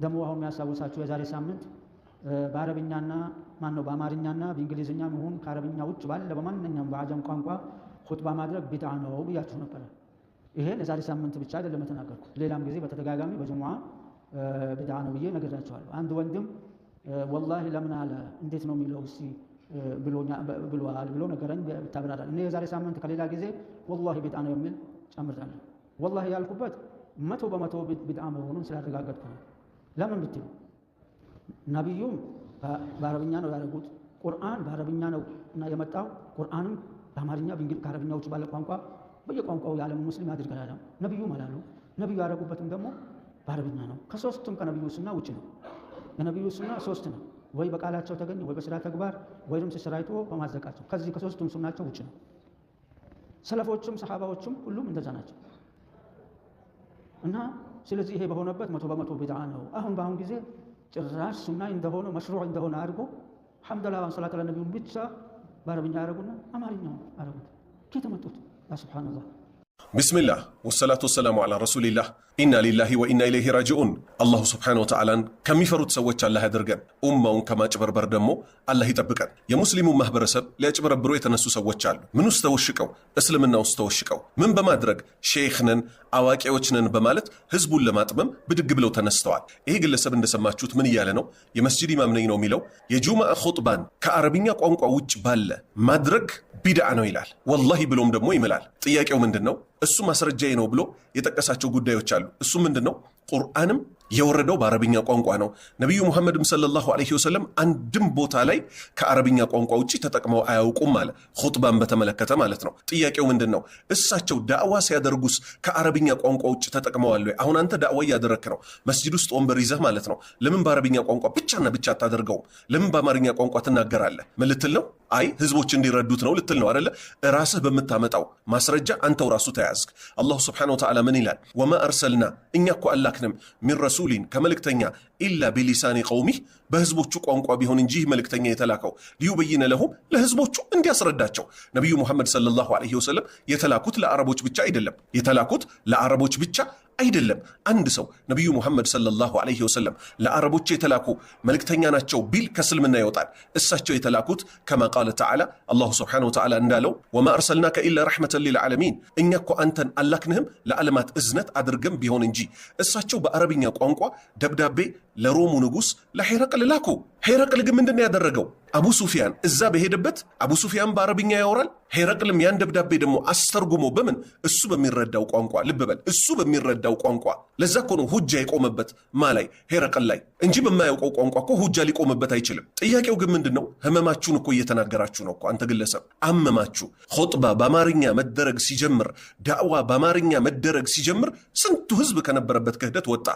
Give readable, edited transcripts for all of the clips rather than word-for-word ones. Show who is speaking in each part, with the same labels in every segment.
Speaker 1: ደግሞ አሁን የሚያስታውሳችሁ የዛሬ ሳምንት በአረብኛና ማን ነው በአማርኛና በእንግሊዝኛ ይሁን ከአረብኛ ውጭ ባለ በማንኛውም በአጀም ቋንቋ ኹጥባ ማድረግ ቢድዓ ነው ብያችሁ ነበረ። ይሄን የዛሬ ሳምንት ብቻ አይደለም የተናገርኩት፣ ሌላም ጊዜ በተደጋጋሚ በጅሙዓ ቢድዓ ነው ብዬ ነግሬያችኋለሁ። አንድ ወንድም ወላሂ ለምን አለ እንዴት ነው የሚለው እስቲ ብሏል ብሎ ነገረኝ። ታብራራል። እኔ የዛሬ ሳምንት ከሌላ ጊዜ ወላሂ ቢድዓ ነው የሚል ጨምራለሁ። ወላሂ ያልኩበት 100% ቢድዓ መሆኑን ስላረጋገጥኩ ነው። ለምን ብትሉ ነቢዩም በአረብኛ ነው ያደረጉት። ቁርአን በአረብኛ ነው እና የመጣው ቁርአንም በአማርኛ ከአረብኛ ውጭ ባለ ቋንቋ በየቋንቋው የዓለም ሙስሊም ያድርጋል አለ። ነቢዩም አላሉ። ነቢዩ ያደረጉበትም ደግሞ በአረብኛ ነው። ከሶስቱም ከነቢዩ ሱና ውጭ ነው። የነቢዩ ሱና ሶስት ነው። ወይ በቃላቸው ተገኘ፣ ወይ በስራ ተግባር፣ ወይም ሲሰራይቶ በማዘቃቸው። ከዚህ ከሶስቱም ሱናቸው ውጭ ነው። ሰለፎችም ሰሓባዎችም ሁሉም እንደዛ ናቸው። እና ስለዚህ ይሄ በሆነበት 100% ቢድዓ ነው። አሁን በአሁን ጊዜ ጭራሽ ሱና እንደሆነ መሽሩዕ እንደሆነ አድርጎ ሐምዱሊላህ ሰላት አለ ነቢዩን ብቻ በአረብኛ ያደረጉና አማርኛውን አረጉት። ከየት መጡት? ያ ሱብሃነላህ።
Speaker 2: ቢስሚላህ ወሰላቱ ወሰላሙ ዓላ ረሱሊላህ፣ ኢና ሊላሂ ወኢና ኢለይሂ ራጂዑን። አላሁ ስብሓነሁ ወተዓላን ከሚፈሩት ሰዎች አላህ ያደርገን። ኡማውን ከማጭበርበር ደግሞ አላህ ይጠብቀን። የሙስሊሙ ማህበረሰብ ሊያጭበረብሩ የተነሱ ሰዎች አሉ። ምን ውስጥ ተወሽቀው? እስልምና ውስጥ ተወሽቀው ምን በማድረግ ሼክ ነን አዋቂዎች ነን በማለት ህዝቡን ለማጥመም ብድግ ብለው ተነስተዋል። ይሄ ግለሰብ እንደሰማችሁት ምን እያለ ነው? የመስጂድ ኢማም ነኝ ነው የሚለው። የጁምዓ ኹጥባን ከአረብኛ ቋንቋ ውጭ ባለ ማድረግ ቢድዓ ነው ይላል። ወላሂ ብሎም ደግሞ ይምላል። ጥያቄው ምንድን ነው? እሱ ማስረጃዬ ነው ብሎ የጠቀሳቸው ጉዳዮች አሉ። እሱ ምንድን ነው? ቁርአንም የወረደው በአረብኛ ቋንቋ ነው። ነቢዩ ሙሐመድም ሰለላሁ ዐለይሂ ወሰለም አንድም ቦታ ላይ ከአረብኛ ቋንቋ ውጭ ተጠቅመው አያውቁም አለ። ኹጥባን በተመለከተ ማለት ነው። ጥያቄው ምንድን ነው? እሳቸው ዳዕዋ ሲያደርጉስ ከአረብኛ ቋንቋ ውጭ ተጠቅመዋል ወይ? አሁን አንተ ዳዕዋ እያደረክ ነው፣ መስጂድ ውስጥ ወንበር ይዘህ ማለት ነው። ለምን በአረብኛ ቋንቋ ብቻና ብቻ አታደርገውም? ለምን በአማርኛ ቋንቋ ትናገራለህ? ምን ልትል ነው? አይ ህዝቦች እንዲረዱት ነው ልትል ነው አይደለ? ራስህ በምታመጣው ማስረጃ አንተው ራሱ ተያዝክ። አላሁ ስብሓነሁ ወተዓላ ምን ይላል? ወማ አርሰልና እኛ እኮ አላክንም ሚን ረሱሊን ከመልእክተኛ ኢላ ቢሊሳኒ ቀውሚህ በህዝቦቹ ቋንቋ ቢሆን እንጂ ይህ መልእክተኛ የተላከው ሊዩበይነ ለሁም ለህዝቦቹ እንዲያስረዳቸው። ነቢዩ ሙሐመድ ሰለላሁ ዐለይሂ ወሰለም የተላኩት ለአረቦች ብቻ አይደለም። የተላኩት ለአረቦች ብቻ አይደለም። አንድ ሰው ነቢዩ ሙሐመድ ሰለላሁ ዐለይሂ ወሰለም ለአረቦች የተላኩ መልእክተኛ ናቸው ቢል ከእስልምና ይወጣል። እሳቸው የተላኩት ከማ ቃለ ተዓላ አላሁ ስብሓነሁ ወተዓላ እንዳለው ወማ አርሰልናከ ኢላ ረሕመተን ሊልዓለሚን እኛ እኮ አንተን አላክንህም ለዓለማት እዝነት አድርገን ቢሆን እንጂ። እሳቸው በአረብኛ ቋንቋ ደብዳቤ ለሮሙ ንጉሥ ለሄረቅል ላኩ። ሄረቅል ግን ምንድን ነው ያደረገው? አቡ ሱፊያን እዛ በሄደበት አቡ ሱፊያን በአረብኛ ያወራል። ሄረቅልም ያን ደብዳቤ ደግሞ አስተርጉሞ በምን እሱ በሚረዳው ቋንቋ፣ ልብ በል እሱ በሚረዳው ቋንቋ። ለዛ እኮ ነው ሁጃ የቆመበት ማ ላይ ሄረቅል ላይ እንጂ በማያውቀው ቋንቋ እኮ ሁጃ ሊቆምበት አይችልም። ጥያቄው ግን ምንድን ነው? ህመማችሁን እኮ እየተናገራችሁ ነው እኮ አንተ ግለሰብ አመማችሁ። ኹጥባ በአማርኛ መደረግ ሲጀምር፣ ዳዕዋ በአማርኛ መደረግ ሲጀምር ስንቱ ህዝብ ከነበረበት ክህደት ወጣ።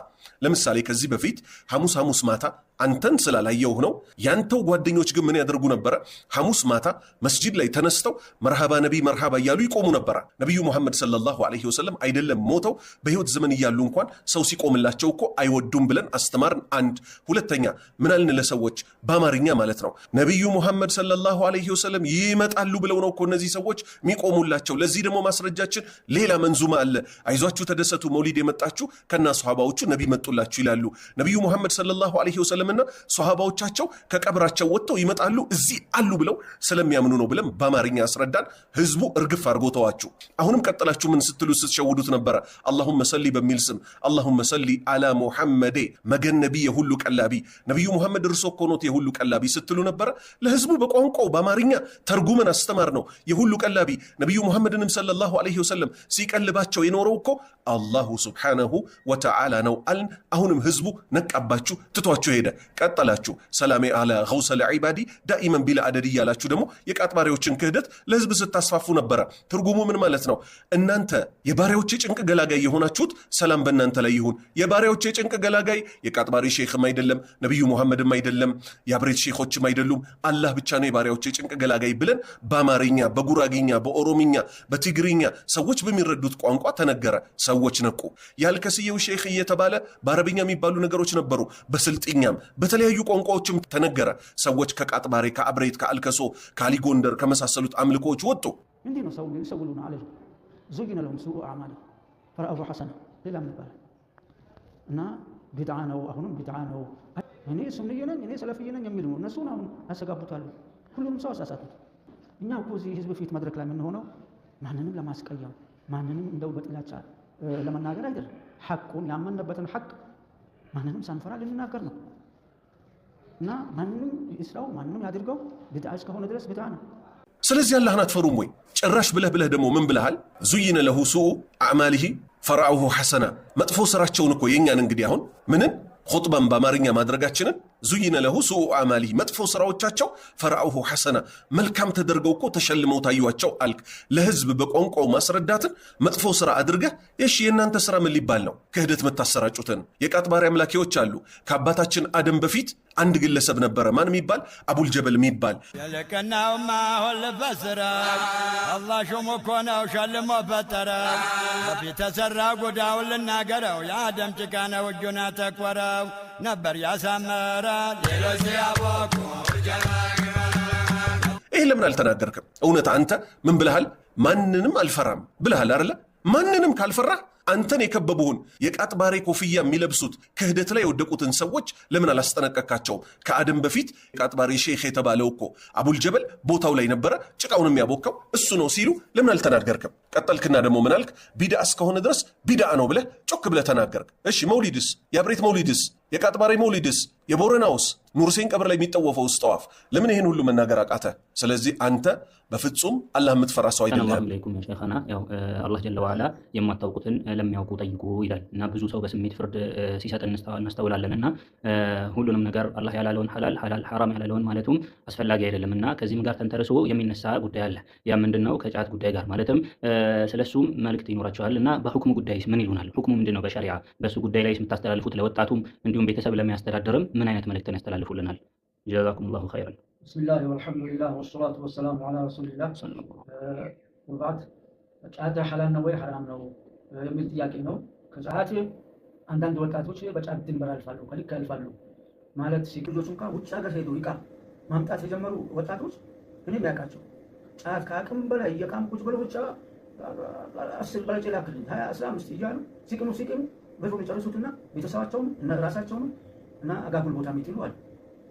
Speaker 2: ለምሳሌ ከዚህ በፊት ሐሙስ ሐሙስ ማታ አንተን ስላላየው ነው። ያንተው ጓደኞች ግን ምን ያደርጉ ነበረ? ሐሙስ ማታ መስጂድ ላይ ተነስተው መርሃባ ነቢ መርሃባ እያሉ ይቆሙ ነበረ። ነቢዩ ሙሐመድ ሰለላሁ ዐለይሂ ወሰለም አይደለም ሞተው በህይወት ዘመን እያሉ እንኳን ሰው ሲቆምላቸው እኮ አይወዱም ብለን አስተማርን። አንድ ሁለተኛ ምን አልን ለሰዎች በአማርኛ ማለት ነው። ነቢዩ ሙሐመድ ሰለላሁ ዐለይሂ ወሰለም ይመጣሉ ብለው ነው እኮ እነዚህ ሰዎች የሚቆሙላቸው። ለዚህ ደግሞ ማስረጃችን ሌላ መንዙማ አለ። አይዟችሁ ተደሰቱ፣ መውሊድ የመጣችሁ ከና ሰሃባዎቹ ነቢ መጡላችሁ ይላሉ። ነቢዩ ሙሐመድ ሰለላሁ ዐለይሂ ወሰለም እና ሶሃባዎቻቸው ከቀብራቸው ወጥተው ይመጣሉ እዚህ አሉ ብለው ስለሚያምኑ ነው ብለን በአማርኛ አስረዳን። ህዝቡ እርግፍ አድርጎ ተዋችሁ። አሁንም ቀጥላችሁ ምን ስትሉ ስትሸውዱት ነበረ? አላሁመ ሰሊ በሚል ስም አላሁመ ሰሊ አላ ሙሐመዴ መገን ነቢ የሁሉ ቀላቢ ነቢዩ ሙሐመድ እርሶ እኮ ኖት የሁሉ ቀላቢ ስትሉ ነበረ። ለህዝቡ በቋንቋው በአማርኛ ተርጉመን አስተማር ነው የሁሉ ቀላቢ ነቢዩ ሙሐመድንም ሰለላሁ ዐለይሂ ወሰለም ሲቀልባቸው የኖረው እኮ አላሁ ስብሓነሁ ወተዓላ ነው አልን። አሁንም ህዝቡ ነቃባችሁ፣ ትቷችሁ ሄደ። ቀጠላችሁ ሰላሜ አላ ገውሰለ ዒባዲ ዳኢመን ቢላ አደድ እያላችሁ ደግሞ የቃጥባሪዎችን ክህደት ለህዝብ ስታስፋፉ ነበረ። ትርጉሙ ምን ማለት ነው? እናንተ የባሪያዎቼ ጭንቅ ገላጋይ የሆናችሁት ሰላም በእናንተ ላይ ይሁን። የባሪያዎቼ ጭንቅ ገላጋይ የቃጥባሪ ሼክም አይደለም፣ ነቢዩ ሙሐመድም አይደለም፣ የአብሬት ሼኾችም አይደሉም። አላህ ብቻ ነው የባሪያዎቼ ጭንቅ ገላጋይ ብለን በአማርኛ፣ በጉራግኛ፣ በኦሮምኛ፣ በትግርኛ ሰዎች በሚረዱት ቋንቋ ተነገረ። ሰዎች ነቁ። ያልከስየው ሼክ እየተባለ በአረብኛ የሚባሉ ነገሮች ነበሩ። በስልጥኛም በተለያዩ ቋንቋዎችም ተነገረ። ሰዎች ከቃጥባሬ፣ ከአብሬት፣ ከአልከሶ፣ ከአሊጎንደር ከመሳሰሉት አምልኮዎች ወጡ።
Speaker 1: እንዲህ ነው ሰው ይሰውሉና አለይሂ ዙይነ ለሁም ሱኡ አዕማሊሂም ፈረአው ሐሰና ሌላ ምን ይባላል? እና ቢድዓ ነው፣ አሁንም ቢድዓ ነው። እኔ ሱንይ ነኝ፣ እኔ ሰለፍይ ነኝ የሚሉ እነሱን አሁን ያሰጋቡታሉ። ሁሉንም ሰው አሳሳቱት። እኛ እኮ እዚህ ህዝብ ፊት መድረክ ላይ የምንሆነው ማንንም ለማስቀየም፣ ማንንም እንደው በጥላቻ ለመናገር አይደለም። ሐቁን፣ ያመንበትን ሐቅ ማንንም ሳንፈራ ልንናገር ነው። እና ማንም ይስራው፣ ማንም ያድርገው፣ ቢድዓ እስከሆነ ድረስ ቢድዓ ነው።
Speaker 2: ስለዚህ አላህን አትፈሩም ወይ? ጭራሽ ብለህ ብለህ ደግሞ ምን ብለሃል? زين له سوء أعماله فرأوه حسنا። መጥፎ ስራቸውን እኮ የእኛን እንግዲህ አሁን ምንን ኹጥባን በአማርኛ ማድረጋችንን زين له سوء أعماله፣ መጥፎ ስራዎቻቸው فرأوه حسنا መልካም ተደርገው እኮ ተሸልመው ታዩቸው አልክ። ለህዝብ በቋንቋው ማስረዳትን መጥፎ ስራ አድርገህ እሺ የእናንተ ስራ ምን ሊባል ነው? ክህደት የምታሰራጩትን የቃጥባሪ አምላኪዎች አሉ። ከአባታችን አደም በፊት አንድ ግለሰብ ነበረ። ማን የሚባል? አቡል ጀበል የሚባል።
Speaker 3: የልቅናውማ ሁል ፈስረው አላህ ሹሙ እኮ ነው ሸልሞ ፈጠረው። በፊት ተሰራ ጉዳውን ልናገረው፣ የአደም ጭቃ ነው እጁን ያተኮረው፣ ነበር ያሳመረ ሌሎች ሲያቦኩ።
Speaker 2: ይህ ለምን አልተናገርክም? እውነት አንተ ምን ብለሃል? ማንንም አልፈራም ብለሃል አይደለ? ማንንም ካልፈራህ አንተን የከበቡህን የቃጥባሬ ኮፍያ የሚለብሱት ክህደት ላይ የወደቁትን ሰዎች ለምን አላስጠነቀካቸውም? ከአደም በፊት ቃጥባሬ ሼክ የተባለው እኮ አቡል ጀበል ቦታው ላይ ነበረ፣ ጭቃውን የሚያቦካው እሱ ነው ሲሉ ለምን አልተናገርክም? ቀጠልክና ደግሞ ምን አልክ? ቢድዓ እስከሆነ ድረስ ቢድዓ ነው ብለህ ጮክ ብለህ ተናገርክ። እሺ መውሊድስ? የአብሬት መውሊድስ? የቃጥባሬ መውሊድስ? የቦረናውስ? ኑርሴን ቀብር ላይ የሚጠወፈውስ ጠዋፍ? ለምን ይህን ሁሉ መናገር አቃተ? ስለዚህ አንተ በፍጹም አላህ የምትፈራ ሰው አይደለህም።
Speaker 4: عليكم يا شيخنا። ያው አላህ جل وعلا የማታውቁትን ለሚያውቁ ጠይቁ ይላል እና ብዙ ሰው በስሜት ፍርድ ሲሰጥ እናስተውላለን እና ሁሉንም ነገር አላህ ያላለውን ሐላል ሐላል፣ ሐራም ያላለውን ማለቱም አስፈላጊ አይደለም እና ከዚህም ጋር ተንተርሶ የሚነሳ ጉዳይ አለ። ያ ምንድነው? ከጫት ጉዳይ ጋር ማለትም ስለሱም መልእክት ይኖራቸዋል እና በሁክሙ ጉዳይስ ምን ይሉናል? ሁክሙ ምንድነው? በሸሪዓ በሱ ጉዳይ ላይ የምታስተላልፉት ለወጣቱም እንዲሁም ቤተሰብ ለሚያስተዳድርም ምን አይነት መልእክትን ያስተላልፉልናል? جزاكم الله خيرا።
Speaker 1: بسم الله والحمد لله والصلاة والسلام على رسول الله وبعد። ጫት ሐላል ነው ወይ ሐራም ነው የሚል ጥያቄ ነው። ከጫት አንዳንድ ወጣቶች በጫት ድንበር ያልፋሉ፣ ከልክ ያልፋሉ። ማለት ልጆች እንኳን ውጭ ሀገር ሄዱ ይቃ ማምጣት የጀመሩ ወጣቶች እኔም ያውቃቸው ጫት ከአቅም በላይ እየቃሙ ቁጭ ብለው ብቻ 10 በለጭ ላክልኝ፣ 20፣ 15 እያሉ ሲቅሙ ሲቅሙ ብሩን ይጨርሱትና ቤተሰባቸውን ራሳቸውን እና አጋጉል ቦታ የሚጥሉ አሉ።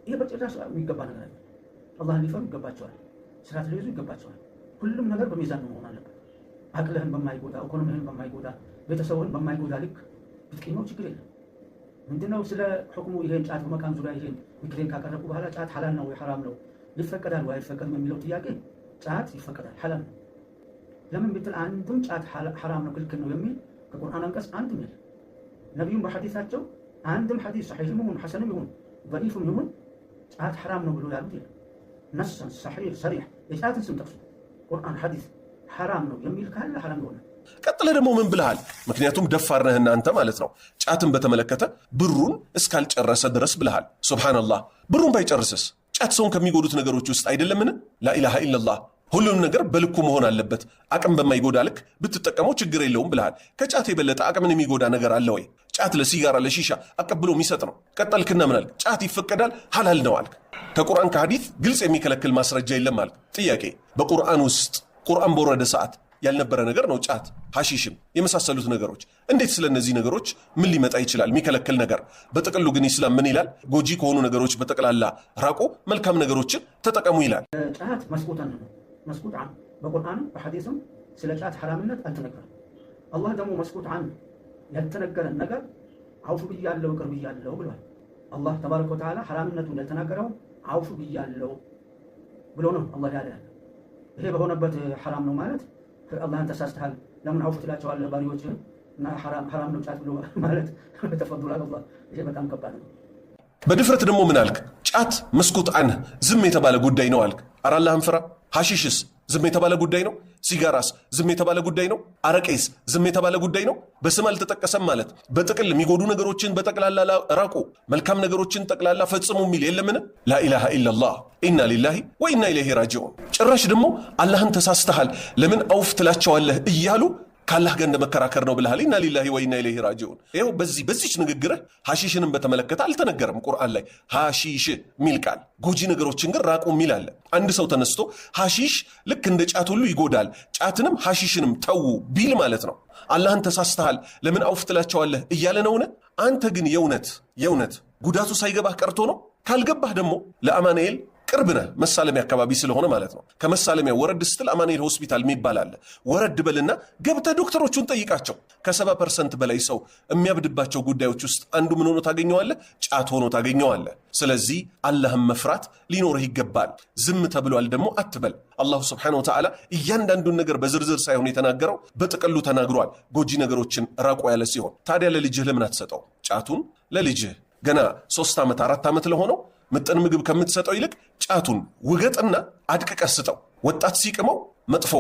Speaker 1: ይሄ በጭራሽ የሚገባ ነገር አለ። አላህን ሊፈሩ ይገባቸዋል። ስርዓት ሊይዙ ይገባቸዋል። ሁሉም ነገር በሚዛን ነው መሆን አለበት። አቅልህን በማይጎዳ፣ ኢኮኖሚህን በማይጎዳ፣ ቤተሰብህን በማይጎዳ ልክ ብትቅመው ችግር የለም። ምንድነው ስለ ሁክሙ ይሄን ጫት በመቃም ዙሪያ ይሄን ምክሬን ካቀረብኩ በኋላ ጫት ሐላል ነው ወይ ሐራም ነው፣ ይፈቀዳል ወይ አይፈቀድም የሚለው ጥያቄ ጫት ይፈቀዳል፣ ሐላል ነው። ለምን ብትል አንድም ጫት ሐራም ነው፣ ክልክል ነው የሚል ከቁርአን አንቀጽ አንድም የለም። ነቢዩም በሐዲሳቸው አንድም ሐዲስ ሰሒህም ይሁን ሐሰንም ይሁን ضعيፍም ይሁን ጫት ሐራም ነው ብሎ ያሉት የለም። نصا صحيح صريح የጫትን ስም ጠቅሶ ቁርአን ሐዲስ ሐራም ነው የሚል ካለ ሐራም ይሆናል።
Speaker 2: ቀጥለ ደግሞ ምን ብለሃል? ምክንያቱም ደፋር ነህና አንተ ማለት ነው። ጫትን በተመለከተ ብሩን እስካልጨረሰ ድረስ ብለሃል። سبحان الله፣ ብሩን ባይጨርስስ? ጫት ሰውን ከሚጎዱት ነገሮች ውስጥ አይደለምን? لا إله إلا الله። ሁሉም ነገር በልኩ መሆን አለበት። አቅም በማይጎዳ ልክ ብትጠቀመው ችግር የለውም ብለሃል። ከጫት የበለጠ አቅምን የሚጎዳ ነገር አለ ወይ? ጫት ለሲጋራ ለሺሻ አቀብሎ የሚሰጥ ነው። ቀጠልክና ምን አልክ? ጫት ይፈቀዳል፣ ሐላል ነው አልክ። ከቁርአን ከሐዲት ግልጽ የሚከለክል ማስረጃ የለም አልክ። ጥያቄ፣ በቁርአን ውስጥ ቁርአን በወረደ ሰዓት ያልነበረ ነገር ነው ጫት፣ ሐሺሽም የመሳሰሉት ነገሮች። እንዴት ስለ እነዚህ ነገሮች ምን ሊመጣ ይችላል የሚከለክል ነገር? በጥቅሉ ግን ኢስላም ምን ይላል? ጎጂ ከሆኑ ነገሮች በጠቅላላ ራቁ፣ መልካም ነገሮችን ተጠቀሙ ይላል።
Speaker 1: ጫት مسكوت ነው። مسكوت عن በቁርአንም በሐዲስም ስለ ጫት ሐራምነት አልተነገረም። አላህ ደግሞ مسكوت عن ያልተነገረን ነገር አውፍ ብያለሁ፣ ይቅር ብያለሁ ብሏል። አላህ تبارك وتعالى ሐራምነቱን ያልተናገረው አውፍ ብያለሁ ብሎ ነው አላህ ያለ ያለው። ይሄ በሆነበት ሐራም ነው ማለት አላህን ተሳስተሃል፣ ለምን አውፍ ትላቸዋለህ ባሪዎችህን እና ሐራም ነው ጫት ብሎ ማለት تفضل አላህ፣ ይሄ በጣም ከባድ ነው።
Speaker 2: በድፍረት ደግሞ ምን አልክ? ጫት مسكوت عنه ዝም የተባለ ጉዳይ ነው አልክ። ኧረ አላህን ፍራ። ሐሺሽስ ዝም የተባለ ጉዳይ ነው? ሲጋራስ ዝም የተባለ ጉዳይ ነው? አረቄስ ዝም የተባለ ጉዳይ ነው? በስም አልተጠቀሰም ማለት በጥቅል የሚጎዱ ነገሮችን በጠቅላላ ራቁ፣ መልካም ነገሮችን ጠቅላላ ፈጽሙ የሚል የለምን? لا إله إلا الله፣ إنا لله وإنا إليه راجعون። ጭራሽ ደግሞ አላህን ተሳስተሃል፣ ለምን አውፍ ትላቸዋለህ እያሉ ከአላህ ጋር እንደመከራከር ነው ብለሃል። إنا لله وإنا إليه راجعون። ይኸው በዚች ንግግርህ ሐሺሽንም በተመለከተ አልተነገረም ቁርአን ላይ ሐሺሽ የሚል ቃል። ጎጂ ነገሮችን ግን ራቁ የሚል አለ። አንድ ሰው ተነስቶ ሐሺሽ ልክ እንደ ጫት ሁሉ ይጎዳል፣ ጫትንም ሐሺሽንም ተዉ ቢል ማለት ነው አላህን ተሳስተሃል፣ ለምን አውፍ ትላቸዋለህ እያለ ነውን? አንተ ግን የእውነት የእውነት ጉዳቱ ሳይገባህ ቀርቶ ነው። ካልገባህ ደግሞ ለአማኑኤል ቅርብ ነህ፣ መሳለሚያ አካባቢ ስለሆነ ማለት ነው። ከመሳለሚያ ወረድ ስትል አማኑኤል ሆስፒታል የሚባል አለ። ወረድ በልና ገብተህ ዶክተሮቹን ጠይቃቸው። ከ70% በላይ ሰው የሚያብድባቸው ጉዳዮች ውስጥ አንዱ ምን ሆኖ ታገኘዋለህ? ጫት ሆኖ ታገኘዋለህ። ስለዚህ አላህን መፍራት ሊኖርህ ይገባል። ዝም ተብሏል ደግሞ አትበል። አላሁ ስብሓነሁ ወተዓላ እያንዳንዱን ነገር በዝርዝር ሳይሆን የተናገረው በጥቅሉ ተናግሯል። ጎጂ ነገሮችን ራቆ ያለ ሲሆን ታዲያ ለልጅህ ለምን አትሰጠው? ጫቱን ለልጅህ ገና 3 ዓመት 4 ዓመት ለሆነው ምጥን ምግብ ከምትሰጠው ይልቅ ጫቱን ውገጥና አድቅቀህ ስጠው። ወጣት ሲቅመው መጥፎ፣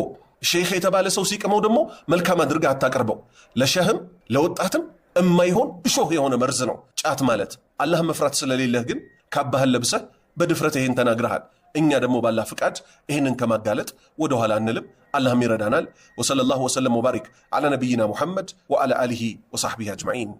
Speaker 2: ሼህ የተባለ ሰው ሲቅመው ደግሞ መልካም አድርገህ አታቅርበው። ለሸህም ለወጣትም እማይሆን እሾህ የሆነ መርዝ ነው ጫት ማለት። አላህን መፍራት ስለሌለህ ግን ካባህን ለብሰህ በድፍረት ይሄን ተናግረሃል። እኛ ደግሞ ባላህ ፍቃድ ይህንን ከማጋለጥ ወደኋላ አንልም። አላህም ይረዳናል። ወሰለላሁ ወሰለም ወባሪክ ዓላ ነቢይና ሙሐመድ ወዓላ አሊሂ ወሰሕቢሂ አጅማዒን።